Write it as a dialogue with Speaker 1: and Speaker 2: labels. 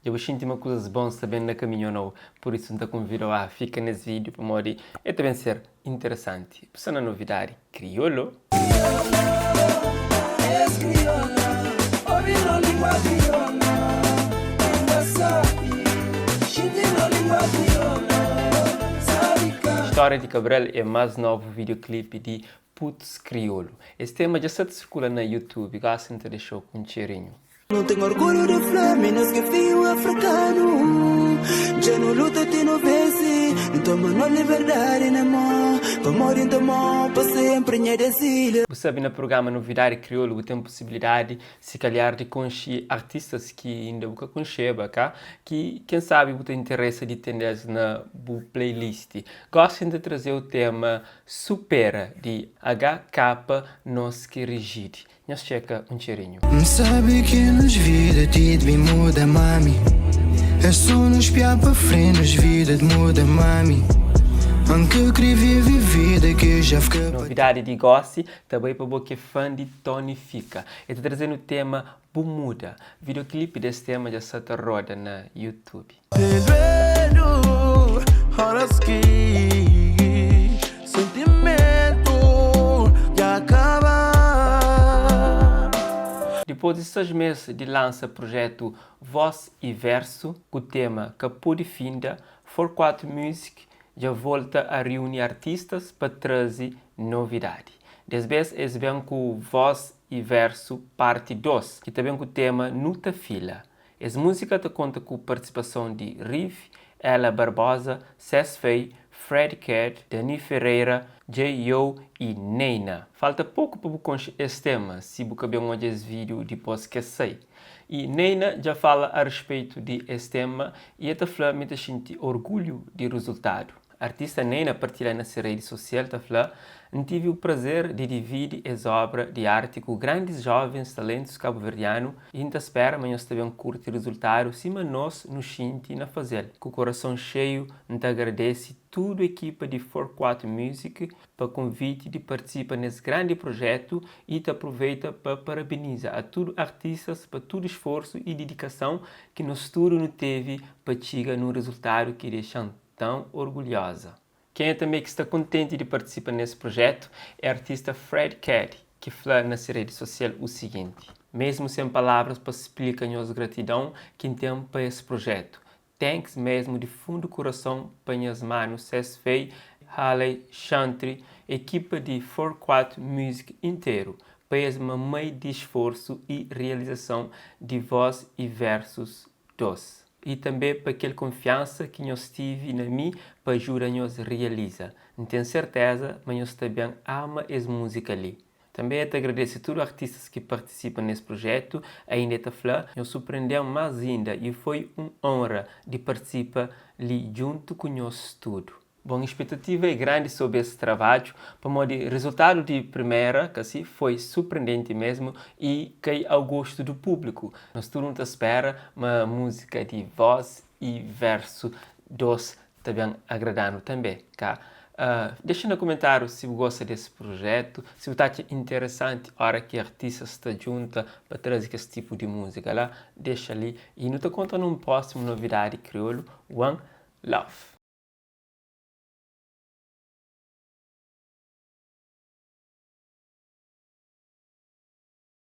Speaker 1: Dja bu xinti ma kuzas bons sta ben na kaminhu ô nau? Pur isu, N ta konvida-u a fika nes vídiu pamodi el ta ben ser interesanti. Bu sta na Novidadi Kriolu. Stória di Cabral é más novu videoclipe di Putus Kriolu. Es tema dja sta ta sirkula na YouTube, gosi N ta dexa-u ku un txerinhu.
Speaker 2: Nu ten orgulhu di fla mi nos k'é fiu afrikanu Dja nu luta ti nu vense Nu toma nos liberdadi na mô Pamodi N ta amau pa senpri nha des ilha.
Speaker 1: Bu sabe na prugrama Novidadi Kriolu bu ten pusibilidadi si kalhar di konxe artistas ki inda bu ka konxeba ka ki ken sabe bu ta interesa di ten des na bu playlist. Gosi N ta trazeu tema Supera di HK Nos Ki Rigide. Nhos txeka un txerinhu.
Speaker 2: N sabe ki nos vida ti dbi muda mami É so nu spia pa frenti nos vida d'muda mami N ka kre vive vida ki ja fka pa
Speaker 1: Novidadi di gosi ta bai pa bo ki é fã di Tony Fika. E ta traze-nu tema Bu Muda. Videoclip des tema dja sa ta roda na YouTube.
Speaker 2: Te duedu horas ki sentimentu dja kaba.
Speaker 1: Dipôs di 6 mês di lansa prujetu Voz y Versu ku tema Ka Pode Finda, 44 Music dja volta a riuni artistas pa traze novidadi. Des bês es ben ku Voz y Versu Parti 2 ki ta ben ku tema Nu Ta Fila. Es múzika ta konta ku partisipason di Rive, Ela Barbosa, Cés Fey, Fred Ked, Dany Ferreira, Jay Yo y Neyna. Falta poku pa bu konxe es tema si bu ka ben odja es vídiu dipôs ki es sai. Y Neyna dja fala a rispeitu di es tema y e ta fla ma e ta xinti orgulhu di rizultadu. Artista Neyna partilha na se redi sosial ta fla, N tive o prazer di dividi es obra di arti ku grandis jovens talentus kabuverdianu y N ta spera ma nhos ta ben kurti rizultadu sima nos nu xinti na faze-l. Ku korason xeiu N ta agradese tudu ekipa di 44 Music pa konviti di partisipa nes grandi projetu y ta aproveita pa parabeniza a tudu artistas pa tudu sforsu y didikason ki nos tudu nu tevi pa txiga nun rizultadu ki dexa-m tão orgulhosa. Kenha tanbê ki sta kontenti di partisipa nes projetu é artista Fred Cady, ki fla na se redi sosial u siginti, Mesmu sen palavras pa splika nhos gratidon ki N ten pa es projetu. Thanks mesmu di fundu kurason pa nhas manu Cés Fey, Haley, Chantry, ekipa di 44 Music interu, pa es mamai di sforsu y realizason di Voz y Versus 2. I tanbê pa kel kunfiansa ki nhos tivi na mi pa ajuda nhos rializa. N ten sertéza ma nhos ta ben ama es múzika li. Tanbê el ta agradese tudu artistas ki partisipa nes prujétu. Ainda el ta fla, Nhos surprende-m más inda i foi un ónra di partisipa li djuntu ku nhos tudu. Bon, expectativa é grandi sobri es trabadju, pamodi rizultadu di primera, kasi, foi surprendenti mesmu y kai ao gostu du públiku. Nos tudu nu ta spera ma múzika di voz y versu 2 ta ben agrada-nu tanbe, ka? Dexa na kumentáriu si bu gosta di es prujetu, si bu ta atxa interesanti ora ki artistas ta djunta pa traze kes tipu di múzika la, dexa li y nu ta konta nun prósimu novidadi kriolu. One love!